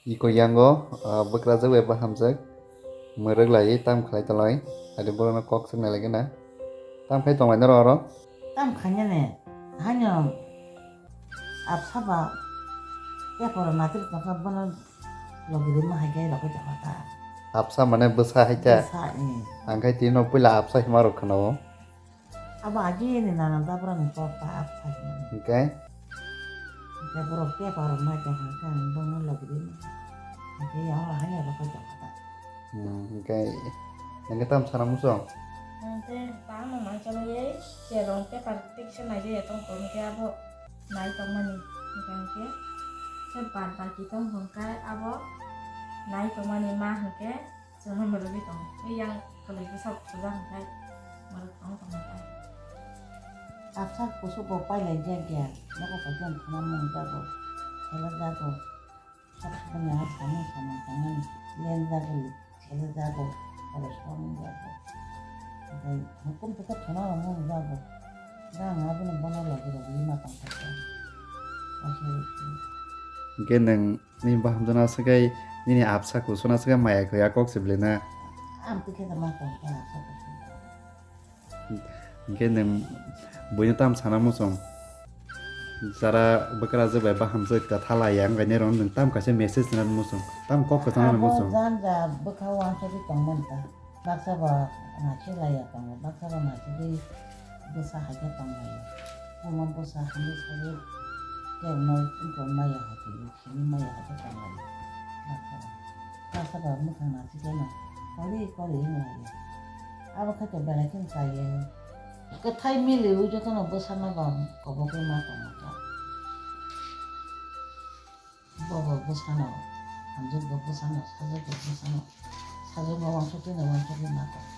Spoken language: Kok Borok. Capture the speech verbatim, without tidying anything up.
Iko yango, ah, bwkrajwk bai bahamjwk mwrwk laiwi tam khlai tonglawi, adi borokno kok swk nai lai gana. Tam khai tonglainai rw oro? Tam khainani, haino apsa ba paper o natri tongkha, bono logi rwma hai khe rwgwi tongkha ta. Apsa mane bwsa hai ta? Bwsa, eh. Ang khai tini no puila apsa hima rw khna o. Abo agi ni nana dabra ni kok ta apsa hima. Hwnkhe? Hwnkhe borok paper o nai tongkha khe ang bono logi rwma. Hwnkhe yang haino rwgwi tongkha ta. Hmm, hwnkhe, hwnkhe tamo sana muchung? Hwnkhe tamo mansa bai, cherong paper tiksa nai jaya tongkha, hwnkhe abo nai tongmani, hwnkhe, hwnkhe, se bad baki tong hwnkhe abo nai tongmani ma hwnkhe, chwngno mwrwgwi tong, yang kwlwi bwsa puja hwnkhe, mwrwk tong tong hwnkhe. Apsa kusuk bo pailai jak ya, nogo paikhe ang khna mung jago, khela jago. Sakni a samung samung tangmani lenjago, selejago, oro samung jago. Tei hukum tei thana rok mung jago. Rang aboni bono logi rok lima tong thaka. Aswk. Hwnkhe nwng nini bahamjwkno aswk khe nini apsa kusuna aswk khe maya khoya kok se belai na. Ang twi khe ma tong kha apsa kusuna. Hwnkhe nwng buino tamo sana muchung? Jara bwkrajwk bai bahamjwk ta thala ya, wngkha nini rok nwng tamo kaisa message rwna muchung? Tamo kok kwchang rwna muchung? Abo janja bwkha uansugwi tongmani ta. Baksa ba naisik laiya tongo, baksa ba naisigwi bwsa hai khe tonglaio. Omo bwsa hinwi saui tei wngkha maya hai tonglaio. Simi maya hai khe tonglaio. Baksa ba, baksa ba mwkhang naisik khe no kori kori wng laio. Abo khe to belai kheno chaya. Kwthai miliwi jotono bwsano ba kobokwi ma tongo ta. Bobo bwsano hamjwk, bo bwsano sajwk, bo bwsano sajwk, bo uansuk twi no uansukwi ma tongo.